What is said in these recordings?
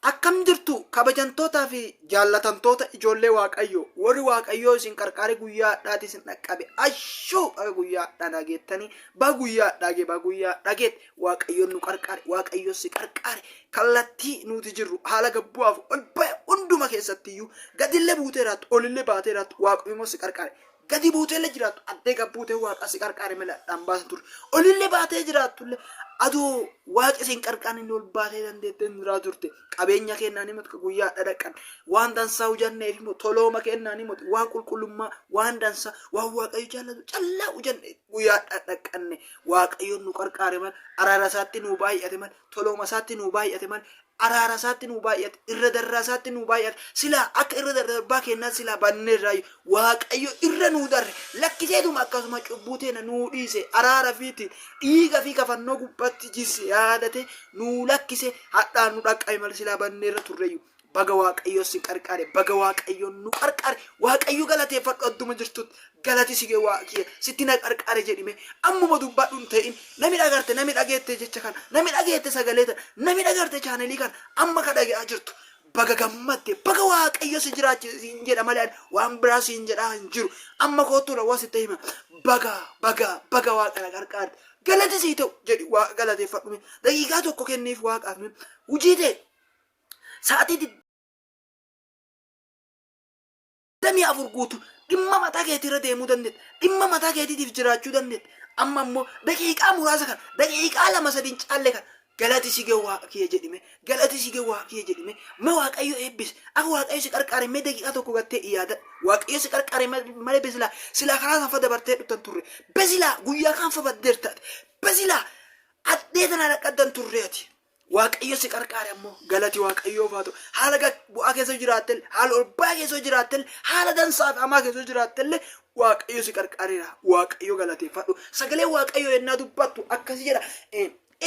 Akkam jirtu kabajantootaa fi jaallatamtoota ijoollee Waaqayyoo warri Waaqayyoo isin qarqaare guyyaa hadhaati isin dhaqqabe ashuu baga guyyaa hadhaa nageettanii ba guyyaa hadhaa gee ba guyyaa hadhaa geette Waaqayyoon nu qarqaare Waaqayyo si qarqaare kallattii nuti jirru haala gabbu'aaf ol ba'e hunduma keessattiyyuu gadillee buuteeraattu olillee baateeraattu Waaqayyo si qarqaare Gadi buuteellee jiraattu addee gad buutee waaqa si qarqaare malee hadhaan baasan turre. Olillee baatee jiraattullee adoo waaqi si hin qarqaarin illee ol baatee dandeettee hin jiraa turte. Qabeenya kennaan himatu guyyaa hadha dhaqqan. Waan dansaa hujanneef immoo tolooma kennaan himatu waan qulqullummaa waan dansaa waan waaqayyo jaallatu callaa hujanne guyyaa hadha dhaqqanne. Waaqayyoon nu qarqaare malee araara isaatti nuu baay'ate malee tolooma isaatti nuu baay'ate malee araara isaatti nuu baay'ate irra darraa isaatti nuu baay'ate silaa akka irra darbaa kennaa silaa banneerraayu waaqayyo irra nuu darre lakkiseetuma akkasuma cubbuu teena nuu dhiise araara fiitiin dhiiga fi kafannoo gubbatti jisse yaadate nuu lakkise hadhaan nu dhaqqabe malee silaa banneerra turreeyyu baga waaqayyo si qarqaare baga waaqayyo nu qarqaare waaqayyo galateeffadhu adduma jirtutti galati si gee waaqiyya sitti na qarqaare jedhime ammuma dubbadhu hin ta'in nami dhagarte nami dhageette jecha kana nami dhageette sagalee tana nami dhagarte chaanelii kana amma ka dhage'aa jirtu baga gammadde baga waaqayyo si jiraachise siin jedha malee ani waan biraa siin jedhaa hin jiru amma koottuudha waa sitti hima baga baga baga waaqa na qarqaarte galati sii ta'u jedhi waaqa galateeffadhu mee daqiiqaa tokko kenniif waaqaaf mee hujii ta'e sa'atii 24 guutuu dhimma mataa keetii irra deemuu dandeetta. Dhimma mataa keetiitiif jiraachuu dandeetta. Amma immoo daqiiqaa muraasa kana daqiiqaa lama sadi hin caalle kana galati si ga'u waaqa kiyya jedhime galati si ga'u waaqa kiyya jedhime mee waaqayyo eebbise akka waaqayyo si qarqaare mee daqiiqaa tokko gattee yaadadhu waaqayyo si qarqaare malee besilaa silaa karaa sanfa dabartee dhuftan turre besilaa guyyaa kaan fa baddeerta besilaa adhee tanaa dhaqqaddan turre ati. Waaqayyo si qarqaare ammoo galati Waaqayyoof haa ta'u. Haala gad bu'aa keessa jiraattelle, haala ol ba'aa keessa jiraattelle, haala dansaa fi hamaa keessa jiraattelle Waaqayyo si qarqaareera. Waaqayyo galateeffadhu. Sagalee Waaqayyo yennaa dubbattu akkasi jedha.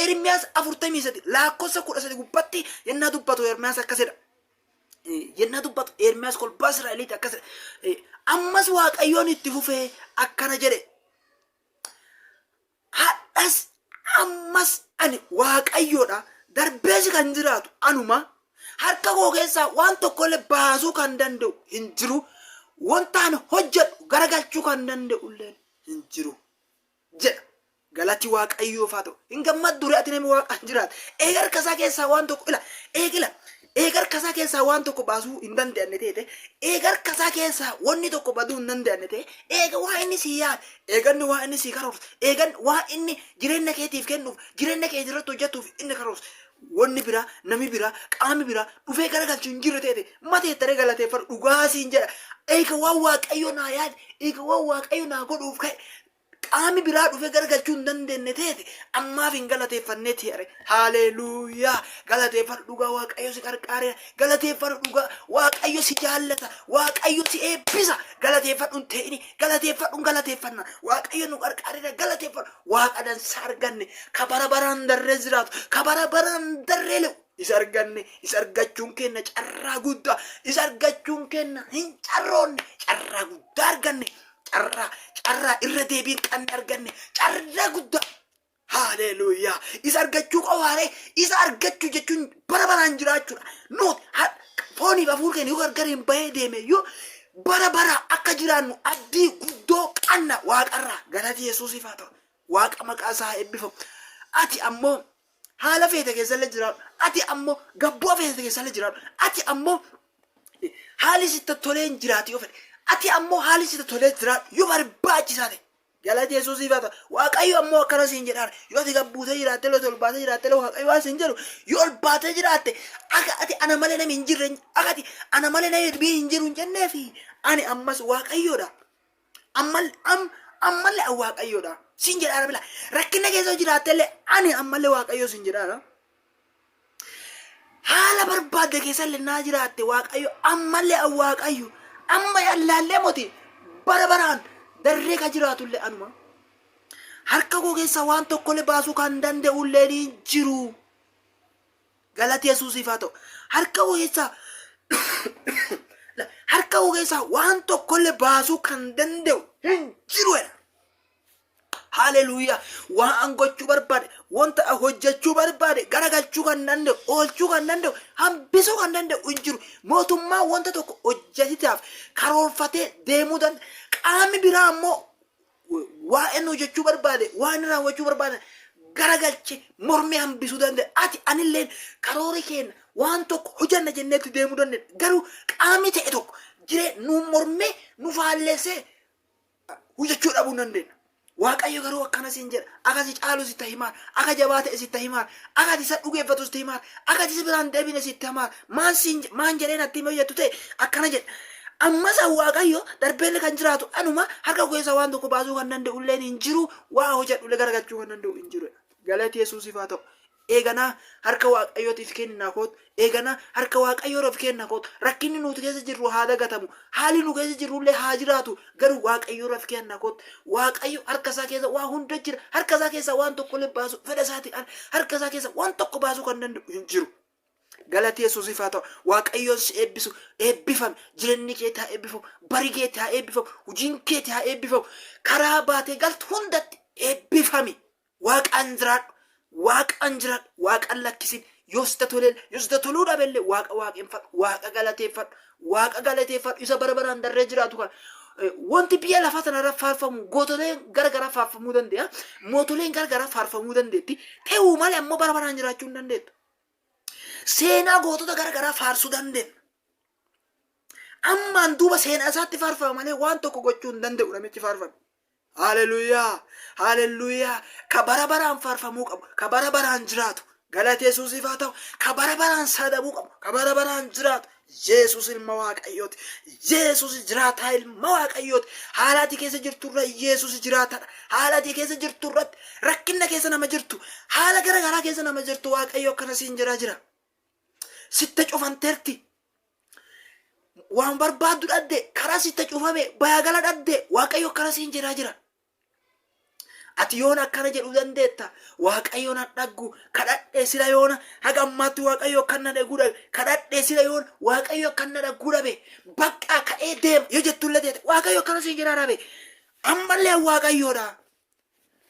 Ermiyaas 43 lakkoofsa 13 gubbatti yennaa dubbatu Ermiyaas akkas jedha. Yennaa dubbatu Ermiyaas kolbaa Israa'eliiti akkas jedha. Ammas Waaqayyoon itti fufee akkana jedhe. Hadhas ammas ani Waaqayyoodha, darbees kan jiraatu anuma, harka koo keessaa waan tokkollee baasuu kan danda'u hin jiru, wanta ani hojjedhu garagalchuu kan danda'u illee hin jiru jedha. Galati Waaqayyoof haa ta'u. Hin gammaddu ree ati namni Waaqaan jiraate. Eega harka isaa keessaa waan tokko ila eegila Eega harka isaa keessaa waan tokko baasuu hin danda'anne teete, eega harka isaa keessaa wanni tokko baduu hin danda'anne ta'e, eega waa inni sii yaade, eega inni waa inni sii karoorse, eega waa inni jireenya keetiif kennuuf, jireenya kee irratti hojjetuuf inni karoorse, wanni biraa, nami biraa, qaami biraa dhufee garagalchu hin jirre teete, mateettaree galateeffadhu dhugaa siin jedha. Eega waan Waaqayyo naa yaade, eega waan Waaqayyo naa godhuuf ka'e, qaami biraa dhufee garagalchuu hin dandeenye teete ammaaf hin galateeffannee teere. Haaleluuyaa! Galateeffadhu dhugaa Waaqayyo si qarqaareera. Galateeffadhu dhugaa Waaqayyo si jaallata. Waaqayyo si eebbisa. Galateeffadhu hin ta'ini. Galateeffadhu hin galateeffanna. Waaqayyo nu qarqaareera. Galateeffadhu. Waaqa dansaa arganne. Ka bara baraan darree jiraatu. Ka bara baraan darree le'u. Isa arganne. Isa argachuun keenya carraa guddaa. Isa argachuun keenya hin carroonne. Carraa guddaa arganne. Carraa, carraa irra deebiin qabne arganne. Carraa guddaa. Haaleluuyaa. Isa argachuu qofaaree isa argachuu jechuun bara baraan jiraachuudha. Nuti fooniif hafuur keenya yoo gargar hin bahee deeme iyyuu bara bara akka jiraannu abdii guddoo qabna waaqarraa. Galati Yesuusiif haa ta'u. Waaqa maqaa isaa haa eebbifamu. Ati ammoo haala feete keessallee jiraadhu. Ati ammoo gabboo feete keessallee jiraadhu. Ati ammoo Haali sitti tolee hin jiraatu yoo fedhe. Ati ammoo haali sitti tolee jiraadhu yoo barbaachisaa ta'e. Galati Yesuusiif haa ta'u. Waaqayyo ammoo akkana siin jedhaan yoo ati gad buutee jiraatte illee ol baatee jiraatte illee Waaqayyo waan siin jedhu yoo ol baatee jiraatte akka ati ana malee namni hin jirre akka ati ana malee namni dubbii hin jiru hin jenneefi ani ammas Waaqayyoodha. Ammallee am ammallee an Waaqayyoodha. Siin jedhaara bila rakkina keessa jiraatte illee ani ammallee Waaqayyo siin jedhaara. Haala barbaadde keessallee naa jiraatte Waaqayyo ammallee an Waaqayyo amma yallaallee moti bara baraan darree ka jiraatullee anuma. Harka koo keessaa waan tokkollee baasuu kan danda'ullee hin jiru. Galati Yesuusiif haa ta'u. Harka koo keessaa harka koo keessaa waan tokkollee baasuu kan danda'u hin jiru jedha. Haleluuyaa. Waan an gochuu barbaade, wanta an hojjechuu barbaade garagalchuu kan danda'u, oolchuu kan danda'u, hambisuu kan danda'u hin jiru. Mootummaan wanta tokko hojjetitaaf karoorfatee deemuu danda'a. Qaamni biraa ammoo waa inni hojjechuu barbaade, waa inni raawwachuu barbaade garagalchee mormee hambisuu danda'a. Ati anilleen karoori keenya waan tokko hojjanna jenneetti deemuu dandeenya. Garuu qaamni ta'e tokko jiree nu mormee nu faalleessee hojjechuu dhabuu hin dandeenya. Waaqayyo garuu akkana siin jedha. Akka si caalu sitti himaa. Akka jabaa ta'e sitti himaa. Akka ati isa dhugeeffatu sitti himaa. Akka ati si biraan deebine sitti himaa. Maan siin maan jedhee natti himee jettu ta'e akkana jedha. Ammas Waaqayyo darbeellee kan jiraatu anuma harka koo keessaa waan tokko baasuu kan danda'u illee hin jiru. Waa hojjedhu illee garagalchuu kan danda'u hin jiru. Galati Yesuusiif haa ta'u. Eeganaa harka Waaqayyootiif kennaa kootu. Eeganaa harka Waaqayyootiif kennaa kootu. Rakkinni nuti keessa jirru haa dagatamu. Haalli nu keessa jirrullee haa jiraatu. Garuu Waaqayyootiif kennaa kootu. Waaqayyo harka isaa keessa waa hunda jira. Harka isaa keessa waan tokko illee baasu fedha isaatiin ala harka isaa keessa waan tokko baasuu kan danda'u hin jiru. Galati Yesuusiif haa ta'u. Waaqayyoon si eebbisu. Eebbifami. Jireenyi keetti haa eebbifamu. Bari keetti haa eebbifamu. Hojiin keetti haa eebbifamu. Karaa baatee galtu hundatti eebbifami. Waaqaan jiraadhu. Waaqaan jiraadhu. Waaqaan lakkisin. Yoo sitti tolee, yoo sitti toluu dhabellee Waaqa waaqeffadhu. Waaqa galateeffadhu. Waaqa galateeffadhu. Isa bara baraan darree jiraatu kana. Wanti biyya lafaa tanarra faarfamu gootoleen gara garaa faarfamuu danda'a. Mootoleen gara garaa faarfamuu dandeetti. Ta'uu malee ammoo bara baraan jiraachuu hin dandeettu. Seenaa gootota gara garaa faarsuu dandeenya. Ammaan duuba seenaa isaatti faarfama malee waan tokko gochuu hin danda'u namichi faarfame. Haleluuyaa! Haleluuyaa! Ka bara baraan faarfamuu qabu, ka bara baraan jiraatu, galata Yesuusiif haa ta'u, ka bara baraan sadabuu qabu, ka bara baraan jiraatu, Yesuus ilma Waaqayyooti. Yesuus jiraataa ilma Waaqayyooti. Haala ati keessa jirturra Yesuus jiraataadha. Haala ati keessa jirturratti rakkinna keessa nama jirtu, haala gara garaa keessa nama jirtu Waaqayyo akkana siin jiraa jira. Sitta cufanteerti. Waan barbaaddu dhabde, karaa sitta cufame, bayaagala dhabde, Waaqayyo akkana siin jedhaa jira. Ati yoona akkana jedhuu dandeetta. Waaqayyo na dhaggu, kadhadhe sila yoona haga ammaatti Waaqayyo akkan na dhaguu dhabe, kadhadhe sila yoona Waaqayyo akkan na dhagguu dhabe, baqqaa ka'ee deema yoo jettullee teete Waaqayyo akkana siin jedhaa dhabe. Ammallee Waaqayyoodha.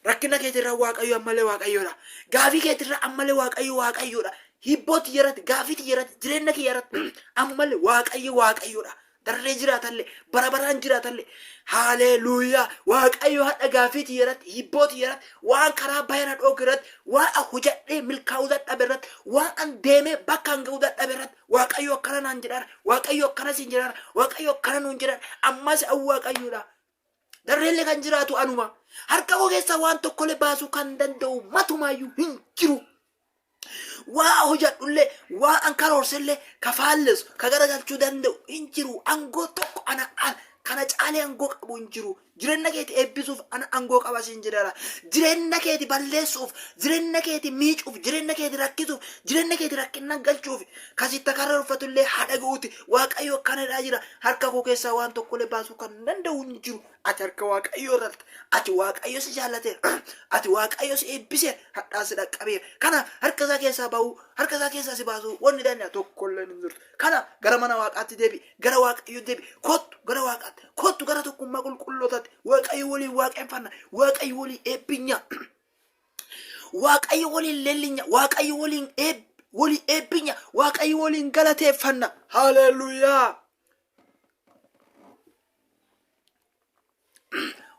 Rakkina keetirra Waaqayyo ammallee Waaqayyoodha. Gaafii keetirra ammallee Waaqayyo Waaqayyoodha. Hibboo tiyyarratti, gaafii tiyyarratti, jireenya kiyyarratti ammallee Waaqayyo Waaqayyoodha. Darree jiraatallee, bara baraan jiraatallee. Haaleluuyaa! Waaqayyo hadha gaafii tiyyarratti, hibboo tiyyarratti, waan karaa bayana dhooge irratti, waan an hojadhee milkaa'uu dadhabe irratti, waan an deemee bakka an ga'uu dadhabe irratti, Waaqayyo akkana naan jedhaara, Waaqayyo akkana siin jedhaara, Waaqayyo akkana nuun jedhaara, ammas an Waaqayyoodha. Darreellee kan jiraatu anuma. Harka koo keessaa waan tokkollee baasuu kan danda'u matumaayyuu hin jiru. Waa hojadhullee, waa an karoorsellee, ka faallesu, ka garagalchuu danda'u hin jiru. Angoo tokko ana al kana caalee angoo qabu hin jiru. Jireenya keeti eebbisuuf ana angoo qaba siin jedhara. Jireenya keeti balleessuuf, jireenya keeti miicuuf, jireenya keeti rakkisuuf, jireenya keeti rakkina galchuuf kasitta karoorfatullee haa dhaga'uuti. Waaqayyo akkana jedhaa jira. Harka koo keessaa waan tokkollee baasuu kan danda'u hin jiru. Ati harka Waaqayyoo irratti. Ati Waaqayyo si jaallateera. Ati Waaqayyo si eebbiseera. Hadhaa si dhaqqabeera. Kanaaf harka isaa keessaa ba'uu, harka isaa keessaa si baasuu wanni danda'u tokkollee hin jirtu. Kanaaf gara mana Waaqaatti deebi'i. Gara Waaqayyoo deebi'i. Kottu gara Waaqaatti. Kottu gara tokkummaa qulqullootaatti. Waaqayyo waliin waaqeffanna. Waaqayyo waliin eebbinya. Waaqayyo waliin leellinya. Waaqayyo waliin eeb waliin eebbinya. Waaqayyo waliin galateeffanna. Haleluuyaa.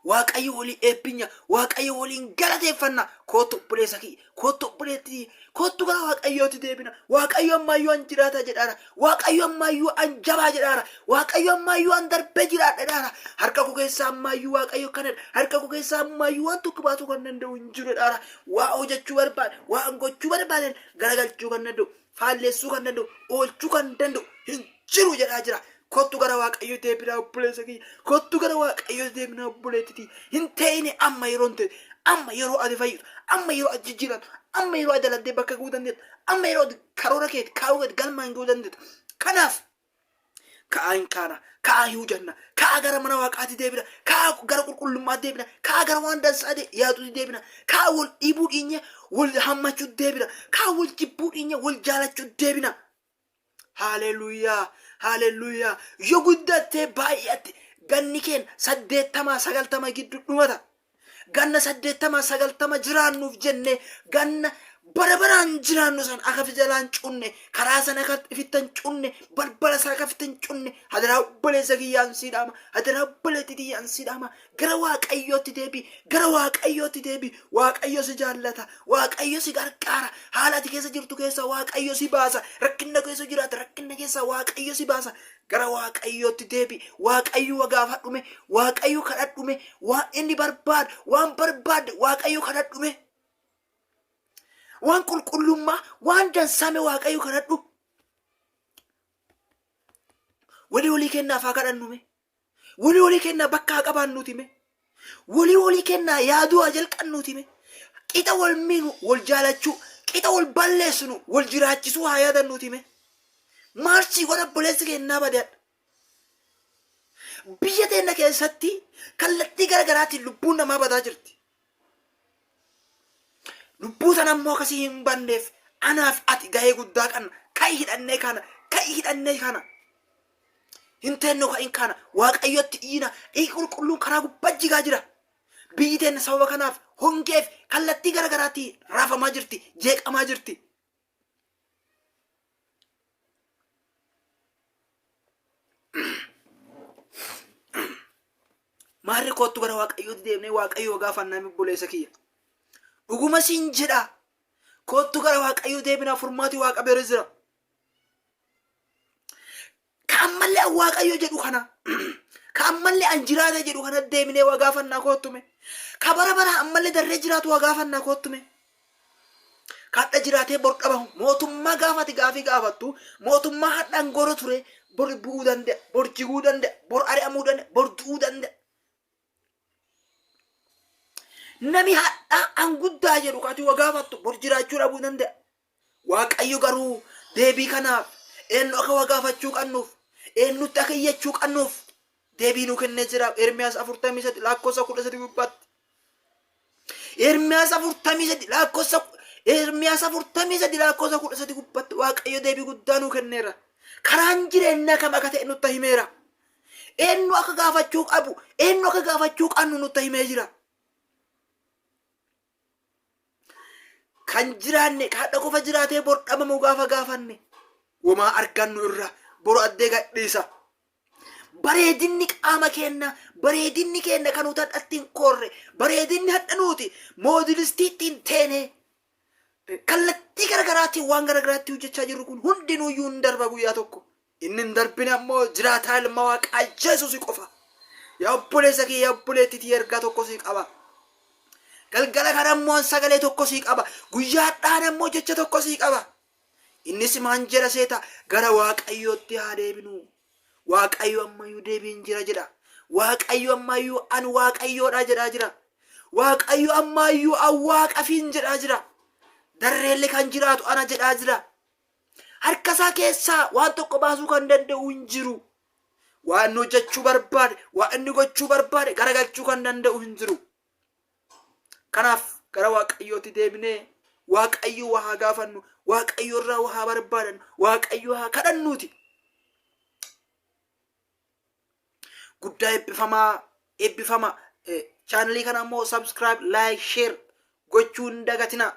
Waaqayyo waliin eebbinya. Waaqayyo waliin galateeffanna. Kottu obboleessa kiyya. Kottu obboleettii. Kottu gara Waaqayyooti deebina. Waaqayyo ammaayyuu an jiraata jedhaara. Waaqayyo ammaayyuu an jabaa jedhaara. Waaqayyo ammaayyuu an darbee jiraadha jedhaara. Harka koo keessaa ammaayyuu Waaqayyo kanadha. Harka koo keessaa ammaayyuu waan tokko baasuu kan danda'u hin jiru jedhaara. Waa hojjechuu barbaade, waa gochuu barbaaden garagalchuu kan danda'u, faalleessuu kan danda'u, oolchuu kan danda'u hin jiru jedhaa jira. Kottu gara Waaqayyo deebinaa obboleessa kiyya. Kottu gara Waaqayyo deebinaa obboleettii. Hin ta'ine amma yeroo hin ta'e. Amma yeroo ati fayyitu. Amma yeroo ati jijjiiramtu. Amma yeroo ati daladdee bakka ga'uu dandeettu. Amma yeroo ati karoora keeti kaa'uu keeti galmaan ga'uu dandeettu. Kanaaf ka'aa hin kaana. Ka'aa hin hujanna. Ka'aa gara mana Waaqaatti deebina. Ka'aa gara qulqullummaatti deebina. Ka'aa gara waan dansaa yaaduutti deebina. Ka'aa wal dhiibuu dhiinye wal hammachuu deebina. Ka'aa wal jibbuu dhiinye wal jaalachuu deebina. Haleluuyaa! Haleluuyaa! Yoo guddattee baay'atte ganni keen 80 90 gidduu dhumata. Ganna 80 90 jiraannuuf jennee ganna bara baraan jiraannu san akka jalaan cunne, karaa sana akka ifittan cunne, balbala sana akka ifittan cunne, hadaraa obboleessa kiyyaan sii dhaama, hadaraa obboleettii tiyyaan sii dhaama, gara Waaqayyootti deebi, gara Waaqayyootti deebi. Waaqayyo si jaallata, Waaqayyo si gargaara, haala ati keessa jirtu keessa Waaqayyo si baasa, rakkinna keessa jiraata, rakkinna keessa Waaqayyo si baasa. Gara Waaqayyootti deebi, Waaqayyo wa gaafadhume, Waaqayyo kadhadhume, waan inni barbaadu, waan barbaadde Waaqayyo kadhadhume. Waan qulqullummaa, waan dansaame Waaqayyo kadhadhu. Walii walii kennaaf haa kadhannume. Walii walii kennaa bakka haa qabaannuuti mee. Walii walii kennaa yaaduu haa jalqannuuti mee. Qixa wal miinu wal jaalachuu, qixa wal balleessinu wal jiraachisuu haa yaadannuuti mee. Maal sii godha obboleessi kennaa bade hadha. Biyya teenna keessatti kallattii gara garaatiin lubbuun namaa badaa jirti. Lubbuu sana immoo akkasii hin banneef anaaf ati gahee guddaa qabna. Ka'i hidhannee kana, ka'i hidhannee kana. Hin teennu ka'in kana Waaqayyotti iyyina. Dhiigi qulqulluun karaa gubbaa jigaa jira. Biyyi teenna sababa kanaaf hongeef kallattii gara garaatii raafamaa jirti, jeeqamaa jirti. Maarri koottu gara Waaqayyootti deemnee Waaqayyoo gaafannaa obboleessa kiyya. Dhuguma siin jedha. Koottu gara Waaqayyoo deebinaa furmaati Waaqa bira jira. Ka ammallee an Waaqayyo jedhu kana. Ka ammallee an jiraata jedhu kana deemnee waa gaafannaa koottume. Ka bara bara ammallee darree jiraatu waa gaafannaa koottume. Ka hadha jiraatee bor dhabamu mootummaa gaafati gaafii gaafattu mootummaa hadhaan goro ture bor bu'uu danda'a, bor jiguu danda'a, bor ari'amuu danda'a, bor du'uu danda'a. Nami hadhaa an guddaa jedhu kaati waa gaafattu bor jiraachuu dhabuu danda'a. Waaqayyo garuu deebii kanaaf eenyu akka waa gaafachuu qabnuuf, eenyutti akka iyyachuu qabnuuf deebii nuu kennee jira. Ermiyaas 43 lakkoofsa 13 gubbaatti. Ermiyaas 43 lakkoofsa Ermiyaas 43 lakkoofsa 13 gubbaatti Waaqayyo deebii guddaa nuu kenneera. Karaan jireenyaa kam akka ta'e nutti himeera. Eenyu akka gaafachuu qabu, eenyu akka gaafachuu qabnu nutti himee jira. Kan jiraanne hadha qofa jiraatee bor dhabamu gaafa gaafanne womaa argannu irra boru addee gadhiisa. Bareedinni qaama keenna, bareedinni keenna kan nuti hadhatti hin koorre, bareedinni hadha nuti moodilistii ittiin teene kallattii garaagaraatiin waan garaagaraatti hojjechaa jirru kun hundinuuyyuu hin darba guyyaa tokko. Inni hin darbine ammoo jiraataa ilma Waaqaa Yesuusi qofa. Yaa obboleessa kiyya, yaa obboleettii tiyya, ergaa tokko sii qaba. Galgala kana ammoo an sagalee tokko sii qaba. Guyyaa hadhaan ammoo jecha tokko sii qaba. Innis maan jedha seeta? Gara Waaqayyootti haa deebinu. Waaqayyo ammayyuu deebiin jira jedha. Waaqayyo ammayyuu an Waaqayyoodha jedhaa jira. Waaqayyo ammayyuu an Waaqafiin jedhaa jira. Darreellee kan jiraatu ana jedhaa jira. Harka isaa keessaa waan tokko baasuu kan danda'u hin jiru. Waan inni hojjechuu barbaade, waan inni gochuu barbaade garagalchuu kan danda'u hin jiru. Kanaaf gara Waaqayyootti deebinee Waaqayyo waa haa gaafannu, Waaqayyo irraa waa haa barbaadannu, Waaqayyo haa kadhannuuti. Guddaa eebbifamaa, eebbifama. Chaanalii kana immoo subscribe, like, share gochuu hin dagatinaa.